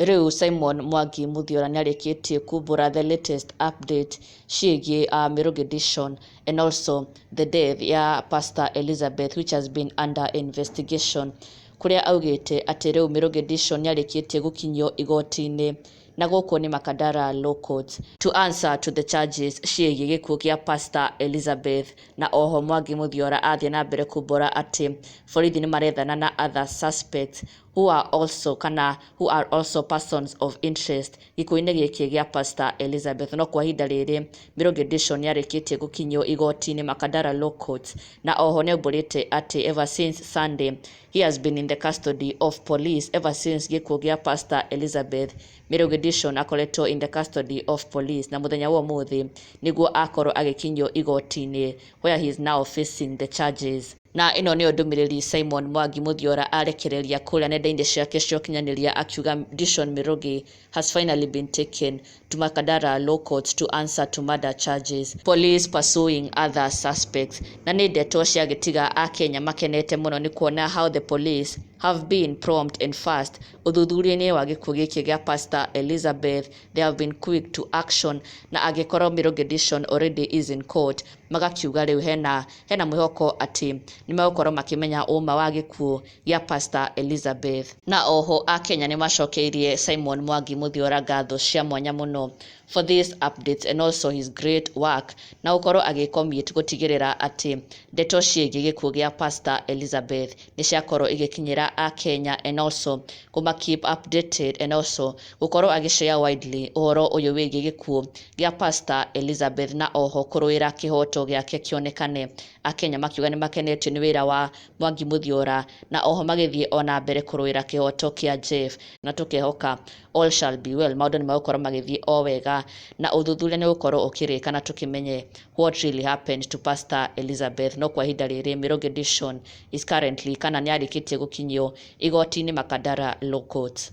Rĩu Simon Mwangi Muthiora nĩarĩkĩtie kumbũra the latest update ciĩgiĩ Mirugi Dishon and also the death ya Pastor Elizabeth, which has been under investigation, kũrĩa augĩte atĩ rĩu Mirugi Dishon nĩarĩkĩtie gũkinyio igoti-inĩ na gũkũ nĩ Makadara Law Courts to answer to the charges ciĩgiĩ gĩkuũ kĩa Pastor Elizabeth. Na oho Mwangi Muthiora athiĩ na mbere kumbũra atĩ borithi nĩ marethana na other suspects who are also kana who are also persons of interest gĩkuũ-inĩ gĩkĩ gĩa Pastor Elizabeth. No kwa ihinda rĩrĩ Mirugi Dishon nĩarĩkĩtie gũkinyio igoti-inĩ Makadara Law Courts, na oho nĩaumbũrĩte atĩ ever since Sunday he has been in the custody of police. Ever since gĩkuũ gĩa Pastor Elizabeth, Mirugi Dishon akoretwo in the custody of police, na mũthenya wa ũmũthĩ nĩguo akorwo agĩkinyio igoti-inĩ where he is now facing the charges. Na ĩno nĩyo ndũmĩrĩri Simon Mwangi Muthiora arekereria kũrĩa nenda-inĩ ciake cia ũkinyanĩria, akiuga Dishon Mirugi has finally been taken to Makadara Law Courts to answer to murder charges. Police pursuing other suspects. Na nĩ ndeto ciagĩtiga akenya makenete mũno nĩ kuona how the police have been prompt and fast ũthuthuria-inĩ wa gĩkuũ gĩkĩ gĩa Pastor Elizabeth. They have been quick to action, na angĩkorwo Mirugi Dishon already is in court, magakiuga rĩu hena mwĩhoko atĩ nĩ megũkorwo makĩmenya ũma wa gĩkuũ gĩa Pastor Elizabeth. Na oho akenya nĩ macokeirie Simon Mwangi Muthiora ngatho cia mwanya mũno for these updates and also his great work na gũkorwo agĩcommit gũtigĩrĩra atĩ ndeto ciĩgiĩ gĩkuũ gĩa Pastor Elizabeth nĩ ciakorwo igĩkinyĩra akenya and also kũma keep updated and also gũkorwo agĩshare widely ũhoro ũyũ wĩgiĩ gĩkuũ gĩa Pastor Elizabeth, na oho kũrũĩra kĩhoto gĩake kĩonekane. Akenya makiuga nĩ makenetio nĩ wĩra wa Mwangi Muthiora, na oho magĩthiĩ ona mbere kũrũĩra kĩhoto kĩa Jeff, na tũkehoka all shall be well, maũndũ nĩ megũkorwo magĩthiĩ o wega na ũthuthuria nĩ ũgũkorwo ũkĩrĩka na tũkĩmenye what really happened to Pastor Elizabeth. No kwa ihinda rĩrĩ Mirugi Dishon is currently kana nĩ arĩkĩtie gũkinyio igoti-inĩ Makadara Law Court.